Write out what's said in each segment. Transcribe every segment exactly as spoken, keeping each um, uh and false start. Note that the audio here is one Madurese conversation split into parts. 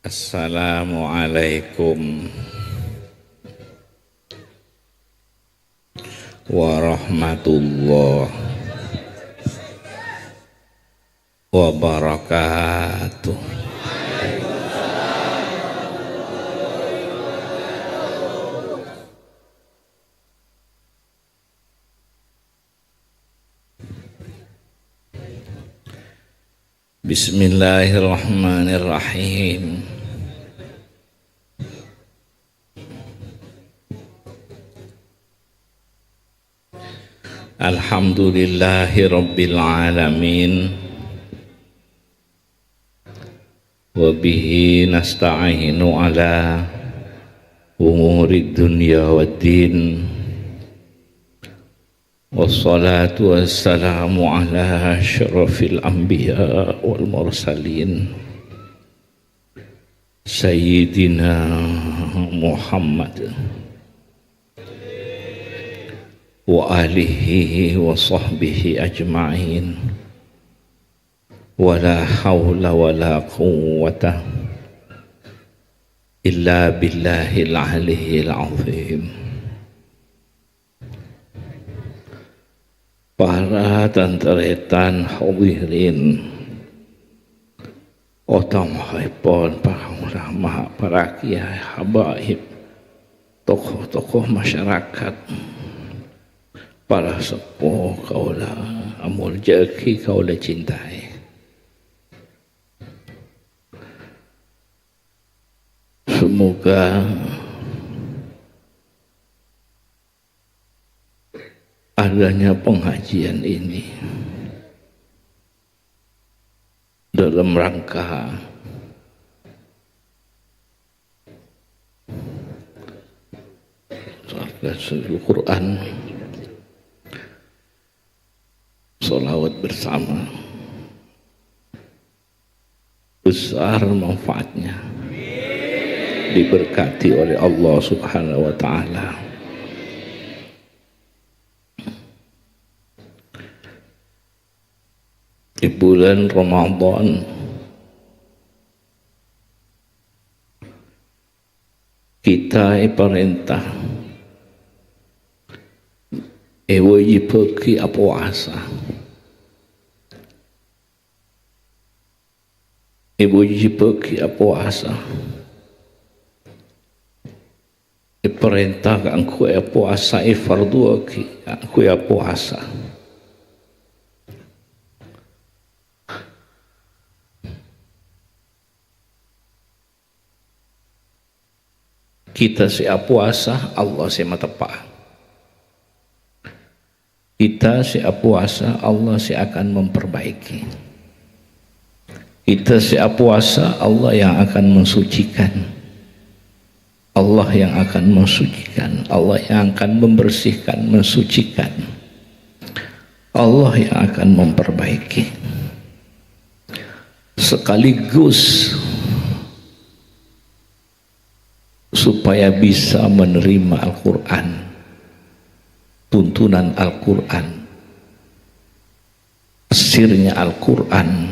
Assalamualaikum warahmatullahi wabarakatuh. Bismillahirrahmanirrahim. Alhamdulillahi rabbil alamin. Wa bihi nasta'inu ala umuri dunya waddin. Wassalatu wassalamu ala asyrafil anbiya wal mursalin, Sayyidina Muhammad wa alihi wa sahbihi ajma'in. Wa la haula wa la quwwata illa billahil aliyyil azim. Para tan-tarètan hadirin, otama'èpon para ulama, para kiai habaib, tokoh-tokoh masyarakat, para seppo kaulâ amoljâ'aghi, kaulâ cintai. Semoga adanya pengajian ini dalam rangka Quran, sholawat bersama. Besar manfaatnya. Diberkati oleh Allah Subhanahu wa Ta'ala. Di bulan Ramadan, kita èparènta, èwâjibhâghi apowasa. Èwâjibhâghi apowasa. Èparènta kaangghuy apowasa, èfardhuwâghi kaangghuy apowasa. Kita sè apowasa, Allah sè mateppa'a. Kita sè apowasa, Allah sè akan memperbaiki. Kita sè apowasa, Allah yang akan mensucikan. Allah yang akan mensucikan. Allah yang akan membersihkan, mensucikan. Allah yang akan memperbaiki. Sekaligus supaya bisa menerima Al-Quran, tuntunan Al-Quran, tafsirnya Al-Quran,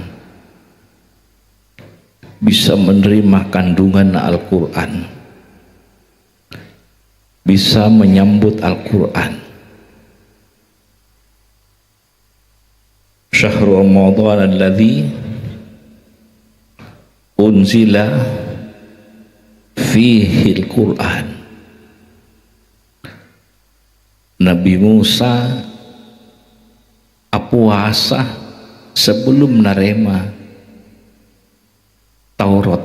bisa menerima kandungan Al-Quran, bisa menyambut Al-Quran. Syahru Ramadan alladzi unzila fihil Qur'an. Nabi Musa apowasa sabellunna narèma Taurat.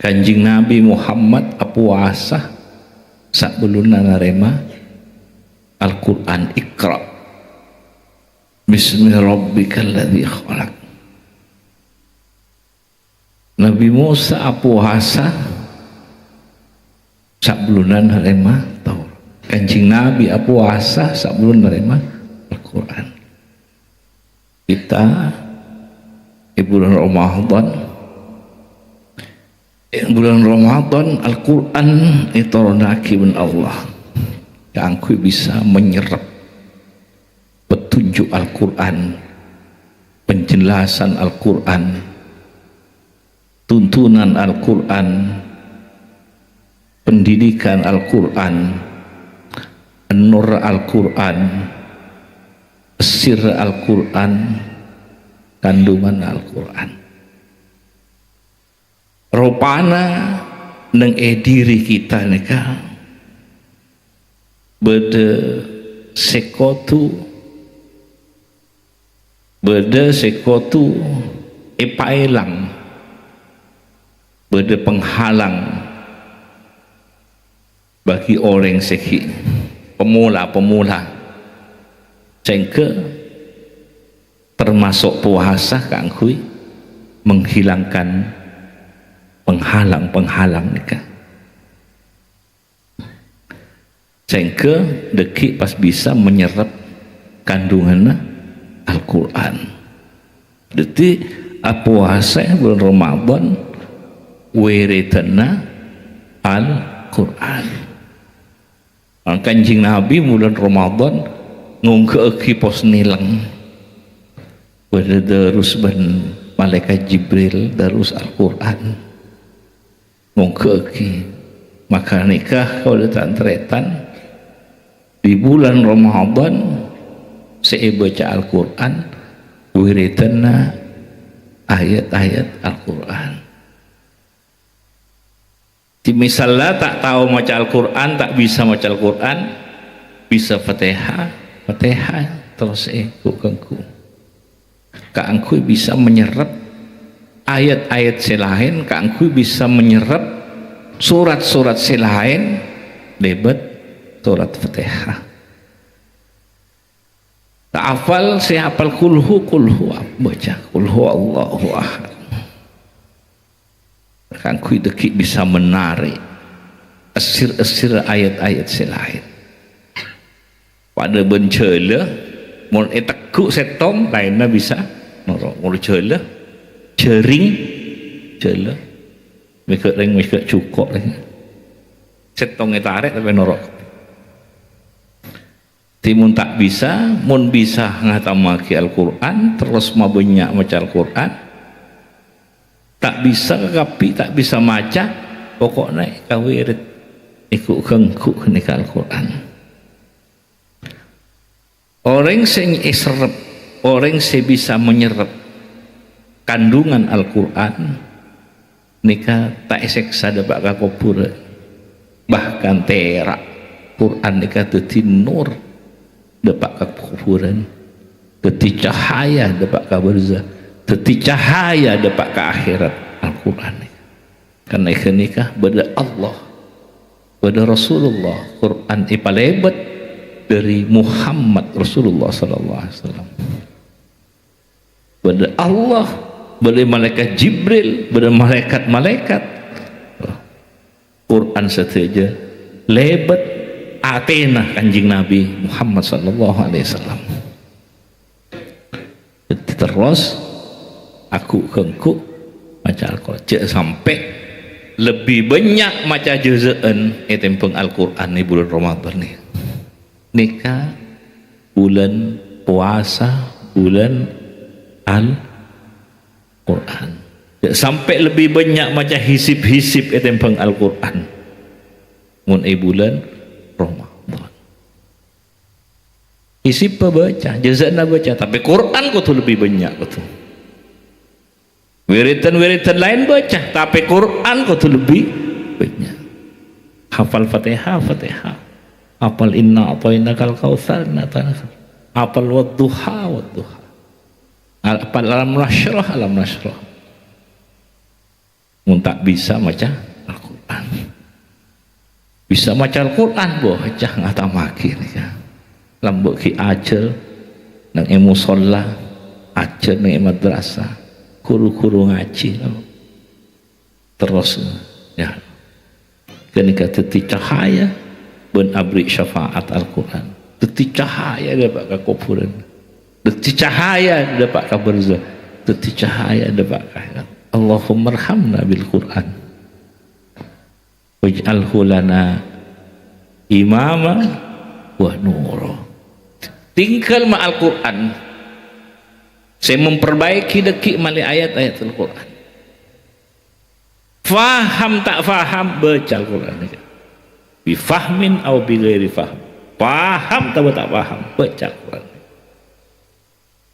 Kanjeng Nabi Muhammad apowasa sabellunna narèma Al-Qur'an, Iqra. Bismi rabbikal ladzi khalaq. Nabi Musa apowasa sabellunna narèma Taurat. Kanjeng Nabi apowasa sabellunna narèma Al-Qur'an. Kita è bulân Ramadan, è bulân Ramadan Al-Qur'an ètoronnaghi bân Allah kaangghuy bisa menyerap petunjuk Al-Qur'an, penjelasan Al-Qur'an, Tuntunan Al-Qur'an, pendidikan Al-Qur'an, nur Al-Qur'an, sir Al-Qur'an, kandungan Al-Qur'an. Rupana neng è dhiri kita nèka bâdâ sè kodhu, bâdâ sè kodhu èpaèlang, bâdâ penghalang bagi orèng sè ghi' pemula-pemula, sehingga termasuk puasa kaangghuy menghilangkan penghalang-penghalang nèka. Sehingga dhâggi' pas bisa menyerap kandunganna Al-Qur'an. Dhâddhi, apowasaè bulân Ramadan wiridanna Al-Qur'an. Kanjeng Nabi bulân Ramadan ngongghâ'aghi pos nèlèng. Bâdâ dârus bân Malaikat Jibril, dârus Al-Qur'an. Ngongghâ'aghi. Maka nèka kaulâ tan-tarètan, di bulân Ramadan sè èbâca Al-Qur'an, wiridanna ayat-ayat Al-Qur'an. Di misalla ta' tao maca Al-Qur'an, ta' bisa maca Al-Qur'an, bisa Fatihah, Fatihah terros èghu-ghânggu. Kaangghuy bisa menyerap ayat-ayat sè laèn, kaangghuy bisa menyerap surat-surat sè laèn lèbât surat Fatihah. Ta' apal, sè apal kulhu, kulhu, bâca kulhu Allahu ahad. Kaangghuy dhâggi' bisa menarik essir-essir ayat-ayat sè laèn. Padâ bân jhâlâ, mon ètegghu' sèttong, laènna bisa noro'. Mon jhâlâ, jhâring, jhâlâ. Mèghâ' rèng, mèghâ' jhuko' rèng. Sèttong ètarèk tapè noro'. Dhâddhi mon ta' bisa, mon bisa ngatamaghi Al-Qur'an, terros mabânnya' maca Al-Qur'an, ta' bisa kakabbhi, ta' bisa maca, poko'na èkawirid, èghu-ghânggu ghânèka Al-Qur'an. Orèng sè èserrep, orèng sè bisa menyerrep kandungan Al-Qur'an, nèka ta' èsèksa dâpa' ka kobhurân. Bahkan tèra', Qur'an nèka dhâddhi nur dâpa' ka kobhurân, dhâddhi cahaya dâpa' ka barzah, dhâddhi cahaya dâpa' ka akhèrat. Al-Qur'an nèka. Karna è ghânèka bâdâ Allah, bâdâ Rasulullah, Qur'an èpalèbât dâri Muhammad Rasulullah sallallahu alaihi wasallam. Bâdâ Allah, bâdâ malaikat Jibril, bâdâ malaikat-malaikat. Qur'an sadhâjâ lèbât atèna Kanjeng Nabi Muhammad sallallahu alaihi wasallam. Dhâddhi terros aghu-ghânggu maca Al-Qur'an. Jhâ' sampè' lebbi bânnya' maca juz'an ètèmbhâng Al-Qur'an è bulân Ramadan nèka. Nèka bulân powasa, bulân Al-Qur'an. Jhâ' sampè' lebbi bânnya' maca hizib-hizib ètèmbhâng Al-Qur'an. Mon è bulân Ramadan. Hizib bâca, juz'anna bâca, tapè Qur'an kodhu lebbi bânnya' kodhu. Wiridan-wiridan laèn bâca, tapè Qur'an kodhu lebbi bânnya'. Hafal Fatihah, Fatihah. Hafal Inna A'thainakal Kautsar, Inna A'thainakal. Hafal Wadduha, Wadduha. Hafal Alam Nasyrah, Alam Nasyrah. Mon ta' bisa maca Al-Qur'an. Bisa maca Al-Qur'an, bâca ngatamaghi nèka. Lambâ' ghi' ajhâl neng è mosolla, ajhâl neng è madrasah, ghuru-ghuru ngajhi. Terros, ya. Ghânèka dhâddhi cahaya bân aberri' syafaat Al-Qur'an. Dhâddhi cahaya dâpa' ka kobhurân. Dhâddhi cahaya dâpa' ka barzah. Dhâddhi cahaya dâpa' ka akhèrat. Allahummarhamna bil Qur'an. Waj'alhu lana imama wa nura. Tinggal ma' Al-Qur'an sè memperbaiki dhâggi' malè ayat-ayat Al-Qur'an. Paham ta' paham, baca Al-Qur'an nèka. Bi fahmin au bi ghairi fahm. Paham otabâ ta' paham, baca Al-Qur'an.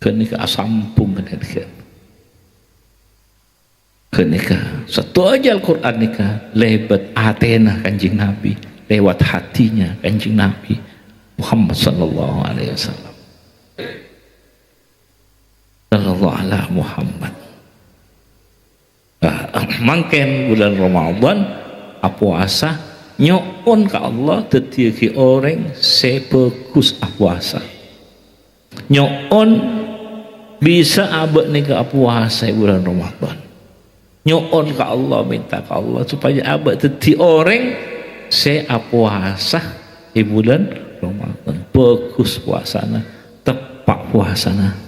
Ghânèka asambhung ghânèka. Ghânèka sadhâjâ Al-Qur'an nèka lèbât atèna Kanjeng Nabi, lewat hatinya Kanjeng Nabi Muhammad sallallahu alaihi wasallam. Sallallahu ala Muhammad. Nah, mangkèn bulân Ramadan, apowasa, nyo'on ka Allah dhâddhiyâghi orèng sè bhâghus apowasa. Nyo'on bisa abâ' nèka apowasa è bulân Ramadan. Nyo'on ka Allah, mènta ka Allah sopajâ abâ' dhâddhi orèng sè apowasa è bulân Ramadan. Bhâghus powasana, teppa' powasana.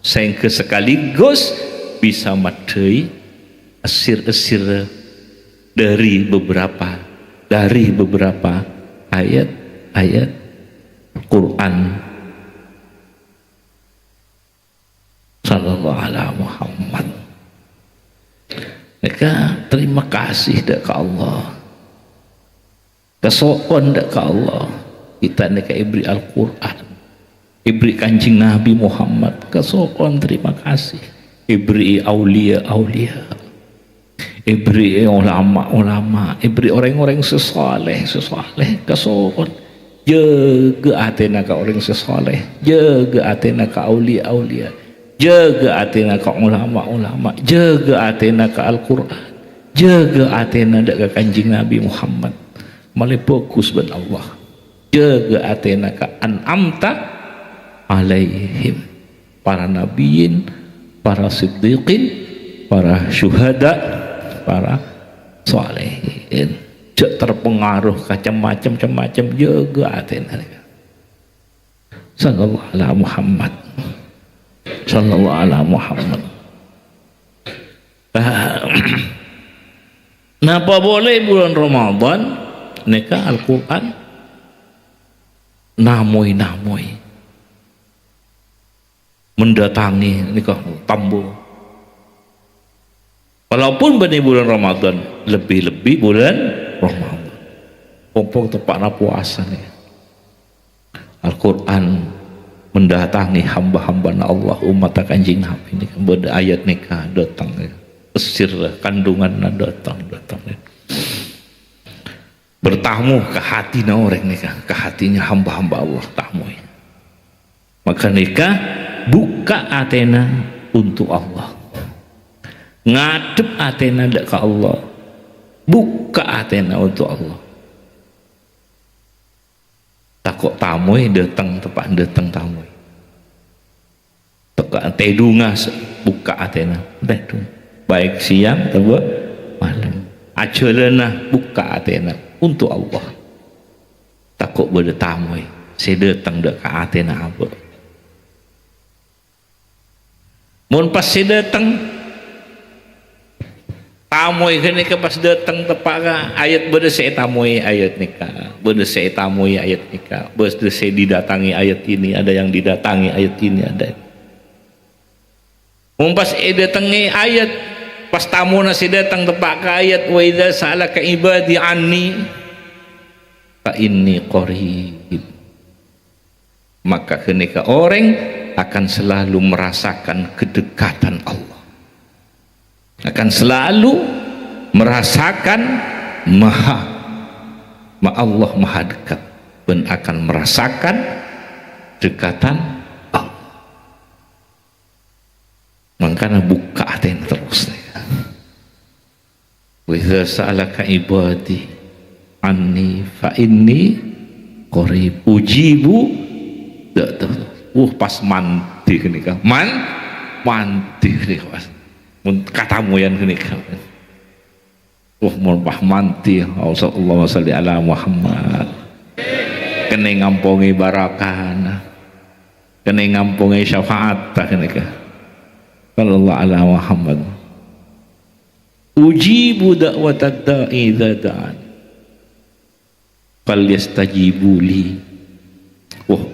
Sehingga sekaligus bisa maddhâi essir-essir dari beberapa, dari beberapa ayat-ayat Quran. Sallallahu ala Muhammad. Nèka terima kasih dâ' ka Allah. Kaso'on dâ' ka Allah. Kita nèka èberri' Al-Qur'an. Èberri' Kanjeng Nabi Muhammad. Kaso'on terima kasih. Èberri' aulia-aulia. Èberri' ulama-ulama. Èberri' orèng-orèng sè saleh, sè saleh. Kaso'on. Jâgâ atèna ka orèng sè saleh. Jâgâ atèna ka aulia-aulia. Jâgâ atèna ka ulama-ulama. Jâgâ atèna ka Al-Qur'an. Jâgâ atèna dâ' ka Kanjeng Nabi Muhammad. Malè bhâghus bân Allah. Jâgâ atèna ka an'amta alaihim. Para nabiyyin, para siddiqin, para syuhada, para shalihin. Jhâ' terpengaruh ka cem-macem, cem-macem. Jâgâ atèna. Sallallahu ala Muhammad. Sallallahu ala Muhammad. Napa polè bulân Ramadan nèka Al-Qur'an namoy-namoy, mendatangi nèka tambâ. Walaupun bânnè bulân Ramadan, lebbi-lebbi bulân Ramadan. Pong-pong teppa'na powasa nèka. Al-Qur'an mendatangi hamba-hambana Allah, ummatta Kanjeng Nabi nèka. Bâdâ ayat nèka dâteng, ya. Essir kandunganna dâteng, dâteng, ya. Bertamu ka hatina orèng nèka, ka hatina hamba-hamba Allah, tamoy. Maka nèka, bukka' atèna untuk Allah. Ngadhep atèna dâ' ka Allah. Bukka' atèna untuk Allah. Tako' tamoy dâteng, teppa' dâteng tamoy. Teka tèdungnga sè bukka' atèna. Tèdung. Baik siang otabâ malem. Ajhâlâna bukka' atèna untuk Allah. Tako' bâdâ tamoy sè dâteng dâ' ka atèna abâ'. Mon pas sè dâteng, tamoy ghânèka pas dâteng teppa' ka ayat, bâdâ sè ètamoy ayat nèka, bâdâ sè ètamoy ayat nèka, bâdâ sè didatangi ayat ini, ada yang didatangi ayat ini, ada. Mon pas èdâtengngè ayat, pas tamona sè dâteng teppa' ka ayat, "Wa idza sa'alaka ibadi anni, fa inni qarib." Maka ghânèka orèng akan selalu merasakan kedekatan Allah. Akan selalu merasakan maha, ma Allah maha dekat, bân akan merasakan dekatan Allah. Mangkana bukka' atèna terros. "Wa idza sa'alaka ibadi anni fa inni qarib ujibu." Tuh, tuh. Uh, pas mandhi ghânèka. Man-, mandhi ghânèka, pas. Mun katamoyan ghânèka. Uh, mon pas mandhi, Allahumma shalli ala Muhammad. Kenning ngampongè barakana. Kenning ngampongè syafa'atta ghânèka. Sallallahu ala Muhammad. "Ujibu da'watad da'i idza da'an. Falyastajibu li." Wah,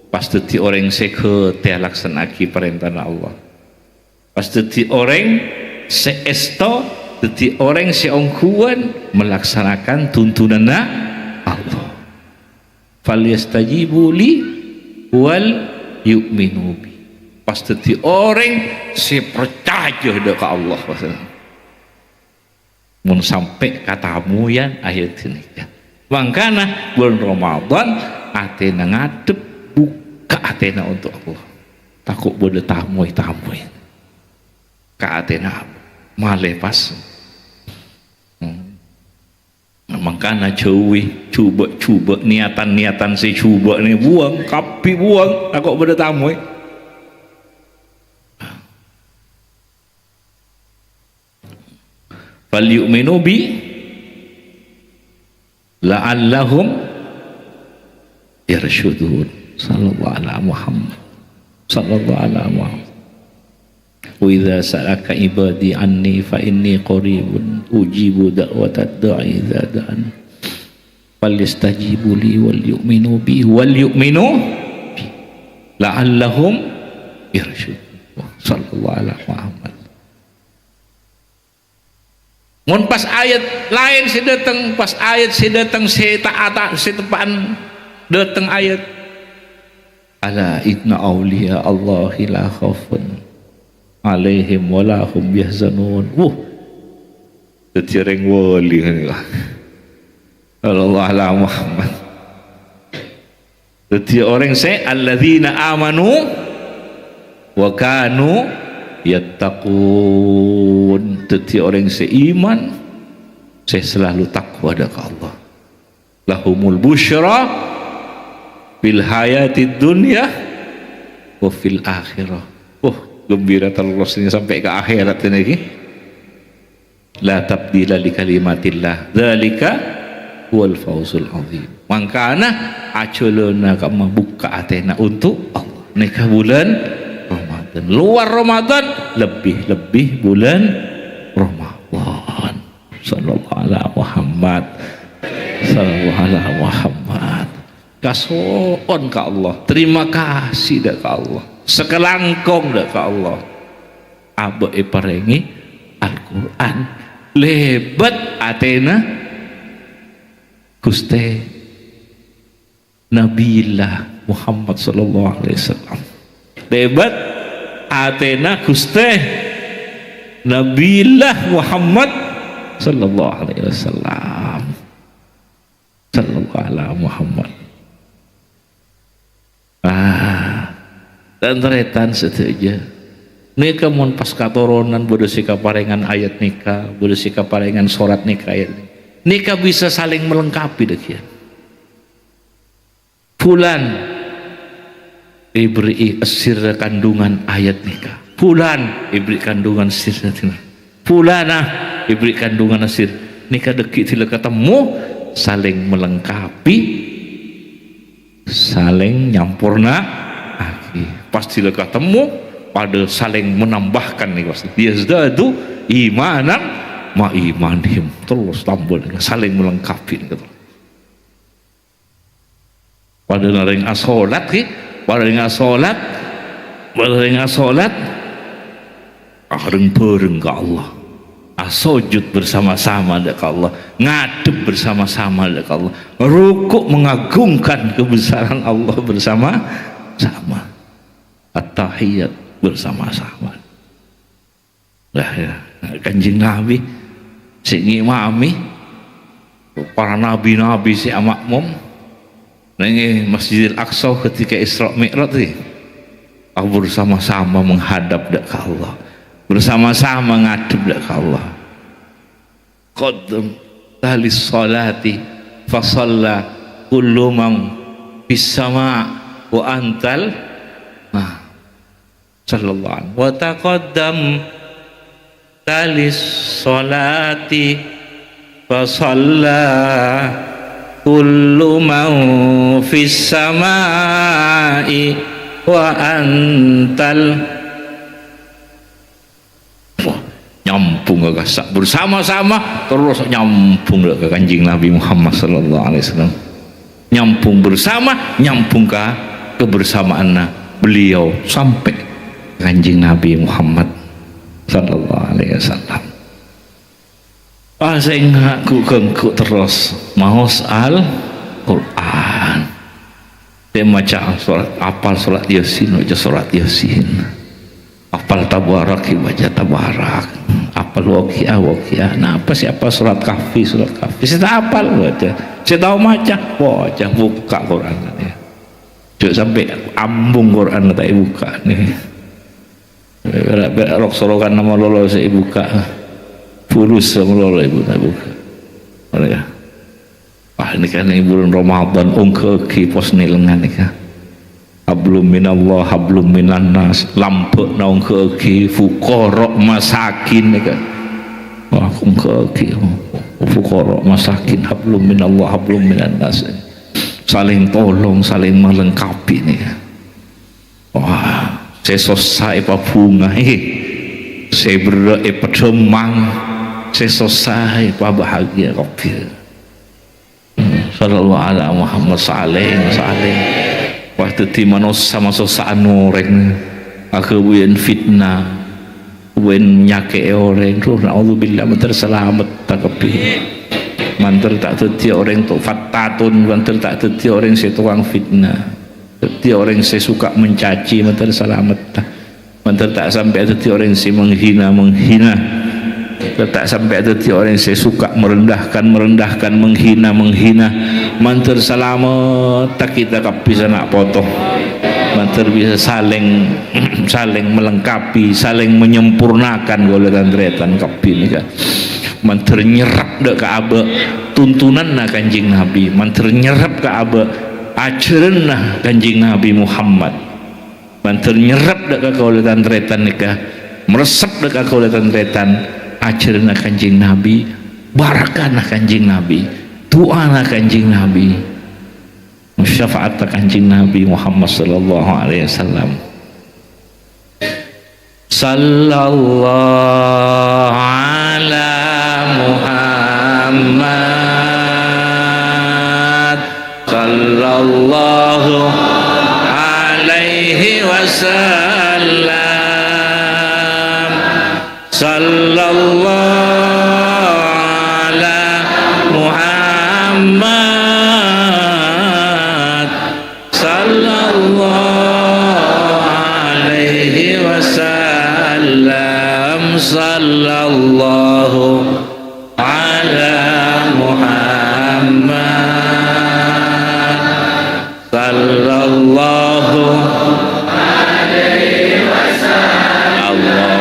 pas dhâddhi orèng sè ghâtèya laksana'aghi parèntana Allah. Pas dhâddhi orèng sè èsto Dhâddhi orèng sè ongghuwân malaksanakan tuntunanna Allah. "Falyastajibu li wal yu'minu bi." Pas dhâddhi orèng sè parcajâ dâ' ka Allah, maksudnya. Mon sampè' katamoyan ayat ghânèka. Mangkana bulân Ramadan, atèna ngadhep, bukka' atèna onto' Allah. Tako' bâdâ tamoy-tamoy ka atèna, malè pas. Hmm. Mangkana jhâuwi jhubâ'-jhubâ', niatan-niatan sè jhubâ' nè buwâng, kabbhi buwâng, tako' bâdâ tamoy. "Falyu'minu bi la'allahum yarsyudun." Sallallahu ala Muhammad. Sallallahu ala Muhammad. "Wa idza sa'alaka ibadi anni fa inni qaribun ujibu da'watad da'i idza da'an. Falyastajibu li wal yu'minu bi, wal yu'minu bi. La'allahum yarsyudun." Sallallahu ala Muhammad. Mon pas ayat laèn sè dâteng, pas ayat sè dâteng sè ta', ta', sè teppa'an dâteng ayat, "Ala inna awliya Allahi la khaufun alaihim wa la hum yahzanun." Wuh. Dhâddhi orèng wali ghânèka. Sallallahu ala Muhammad. Dhâddhi orèng sè alladzina amanu wa kanu yattaqun. Dhâddhi orèng sè iman, sè selalu takwa dâ' ka Allah. "Lahumul busyra fil hayatid dunya wa fil akhirah." Oh, gembira terros nè sampè' ka akhèrat nèka. "La tabdila li kalimatillah, dzalika huwal fawzul azim." Mangkana ajhâlâna kamma bukka' atèna onto' Allah. Nèka bulân Ramadan. Luar Ramadan, lebbi-lebbi bulân Ramadan. Sallallahu ala Muhammad. Sallallahu ala Muhammad. Kaso'on ka Allah, terima kasih dâ' ka Allah, sakalangkong dâ' ka Allah. Abâ' èparèngè Al-Qur'an lèbât atèna Ghustè Nabiyillah Muhammad sallallahu alaihi wasallam. Lèbât atèna Ghustè Nabiyillah Muhammad sallallahu alaihi wasallam. Sallallahu ala Muhammad. Ah, tan-tarètan sadhâjâ. Nèka mon pas katoronan bâdâ sè kaparèngan ayat nèka, bâdâ sè kaparèngan sorat nèka, ayat nèka. Nèka bisa saling melengkapi dâgiyân. Fulan èberri'i sirra kandungan ayat nèka. Fulan èberri' kandungan sirra dina. Fulanah èberri' kandungan sir. Nèka dâggi' dila katemmo, saling melengkapi, saling nyamporna'aghi. Pas dila katemmo, padâ saling menambahkan nèka. Yazdadu imanan ma imanihim. Terros tambah nèka, saling melengkapi nèka. Padâ narèng asolat, ghi? Padâ narèng asolat, padâ narèng asolat, areng-bhâreng ka Allah. Asojud bersama-sama dâ' ka Allah, ngadhep bersama-sama dâ' ka Allah, ruku' mengagungkan kebesaran Allah bersama-sama, at-tahiyat bersama-sama. Lah, ya, Kanjeng Nabi sè ngimami, para nabi-nabi sè amakmum neng Masjidil Aqsa ketika Isra Mi'raj, ghi. Ah, bersama-sama menghadap dâ' ka Allah, bersama-sama ngadhep dâ' ka Allah. Qaddam talis salati fa shalla kullu man fis sama wa antal, nah, sallallahu alaihi. Wa taqaddam talis salati fa shalla kullu man fis samai wa antal. Wah, nyambung ka sa-, bersama-sama, terros nyambung ka Kanjeng Nabi Muhammad sallallahu alaihi wasallam. Nyambung bersama, nyambung ka kebersamaanna beliau sampè' Kanjeng Nabi Muhammad sallallahu alaihi wasallam. Pas enga' ghu-, ganggu terros maos Al-Qur'an. Sè maca sorat, apal sorat Yasin, maca sorat Yasin. Apal Tabarak, maca Tabarak. Apal Waqiah, Waqiah. Napa sè apal sorat Kahfi, sorat Kahfi. Sè ta' apal, maca. Sè tao maca, maca. Buka Qur'an, ya. Jhâ' sampè' ambung Qur'an ta' èbuka, nè. Bâ-, bâ-, rok-sorokan malolo sè èbuka. Bulus malolo èbu-, ta' èbuka. Ngono, ya. Wah, nèka neng bulân Ramadan, ongghâ'âghi pos nèlengnga nèka. Hablum minallah, hablum minannas. Lambâ'na ongghâ'âghi, fuqara masakin nèka. Wah, ongghâ'âghi. Fuqara masakin, hablum minallah, hablum minannas. Saling tolong, saling melengkapi nèka. Wah, sè sossa èpabhungaè, sè berrâ' èpadhâmmang, sè sossa èpabahagia kabbhi. Sallallahu ala Muhammad, saling, saling. Wah, dhâddhi manossa masossa'an orèng, aghâbâyân fitnah, bân nyakè'è orèng. Duh, naudzubillah, mandhâr salametta kabbhi. Mandhâr ta' dhâddhiyâ orèng to-, fattatun, mandhâr ta' dhâddhiyâ orèng sè tokang fitnah. Dhâddhi orèng sè suka mencaci, mandhâr salametta. Mandhâr ta' sampè' dhâddhi orèng sè menghina-menghina. Mandhâr ta' sampè' dhâddhi orèng sè suka merendahkan-merendahkan, menghina-menghina. Mandhâr salametta kita kabbhi sana' poto. Mandhâr bisa saling, saling melengkapi, saling menyempurnakan kaulâ tan-tarètan kabbhi nèka. Mandhâr nyerrep dâ' ka abâ' tuntunanna Kanjeng Nabi. Mandhâr nyerrep ka abâ' ajhârânna Kanjeng Nabi Muhammad. Mandhâr nyerrep dâ' ka kaulâ tan-tarètan nèka, maressep dâ' ka kaulâ tan-tarètan ajhârânna Kanjeng Nabi, barakana Kanjeng Nabi, du'ana Kanjeng Nabi, syafa'atta Kanjeng Nabi Muhammad sallallahu alaihi wasallam. Sallallahu ala Muhammad. Sallallahu alaihi wasallam. Sallallahu ala Muhammad. Sallallahu alaihi wasallam. Sallallahu ala Muhammad. Sallallahu alaihi wasallam. Allah.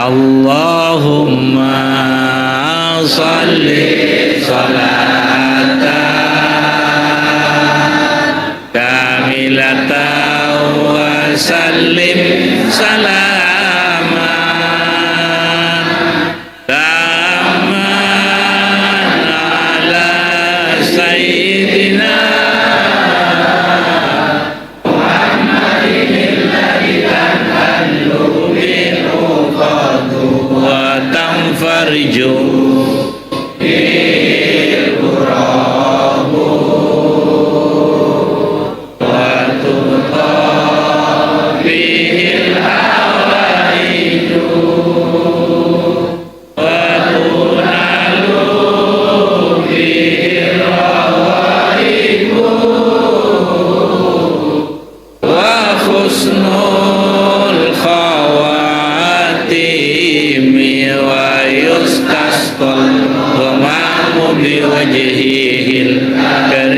Allahumma shalli shalatan kamilatan wa sallim salaman tamman ala sayyidina Muhammadin alladzi tanhallu minhu uqadu wa tanfariju وحسن الخواتيم ويستسقى الغمام بوجهه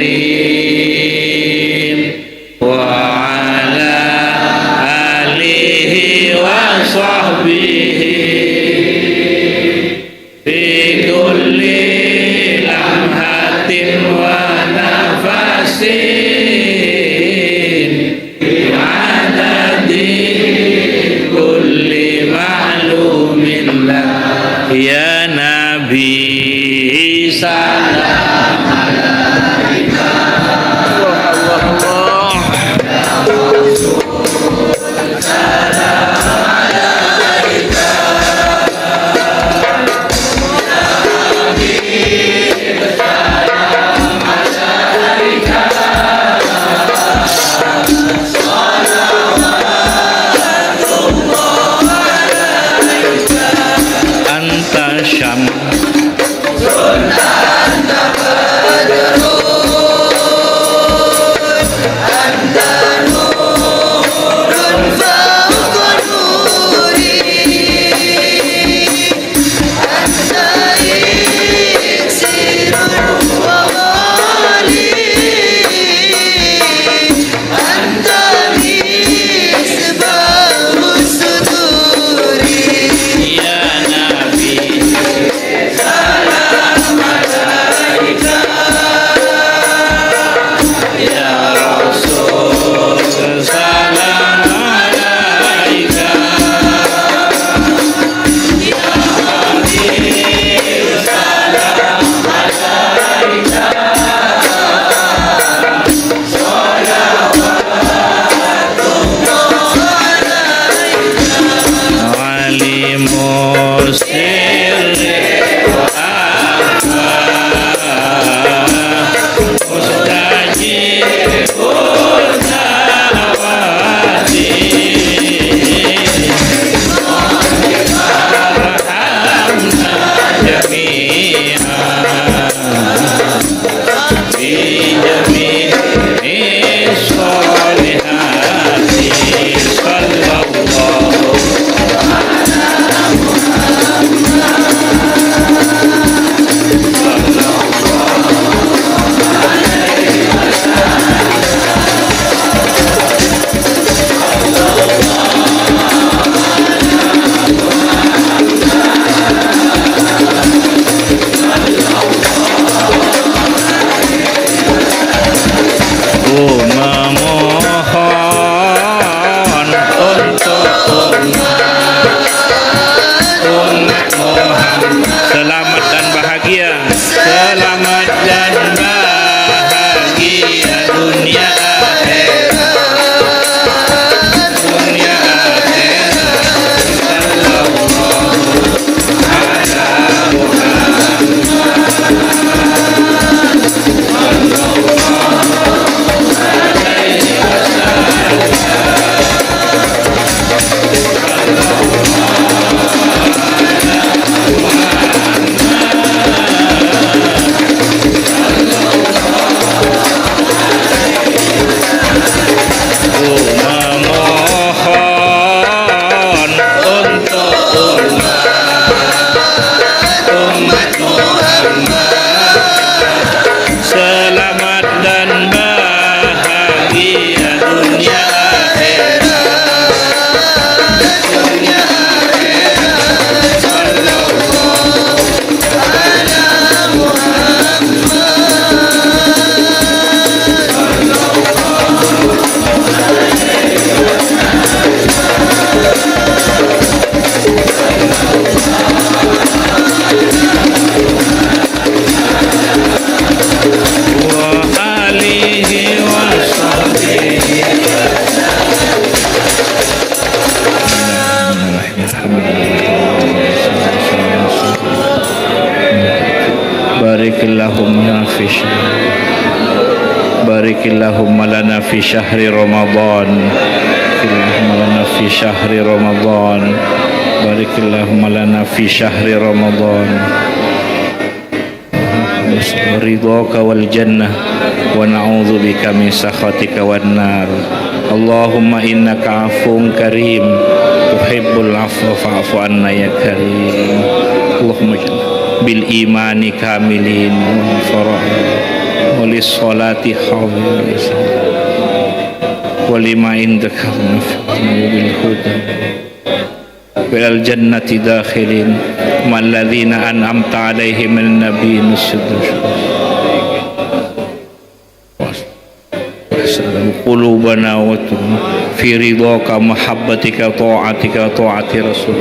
الكريم وعلى آله وصحبه في كل لمحة ونفس بعدد كل معلوم لك يا نبي سلام عليك. الله، الله، الله. Syam. Ku memohon untuk umat, umat Muhammad. Selamat dan bahagia. Selamat dan bahagia dunia akhirat. Dunia akhirat. Sallallahu ala Muhammad. Ku memohon untuk umat, umat Muhammad, selamat dan bahagia dunia akhirat, dunia akhirat. Sallallahu ala Muhammad. Wa alihi wa sahbihi. Barikillahumma fi syahr-, barikillahumma lana fi syahri Ramadan. Barikillahumma lana fi syahri Ramadan. Barikillahumma lana fi syahri Ramadan. Ridhaka wal jannah, wa na'udzubika min sakhatika wan nar. Allahumma innaka afuwwun karim, tuhibbul afwa fa'fu anna ya karim. Allahumma ij'alna bil imani kamilin wal farah, wa lis salati hafizin, wa lima indaka bil huda. Wa ilal jannati dakhilin, ma'alladzina an'amta 'alaihim minan nabiyyin. Qulubana wa fi ridhaka, mahabbatika, ta'atika, ta'ati Rasul.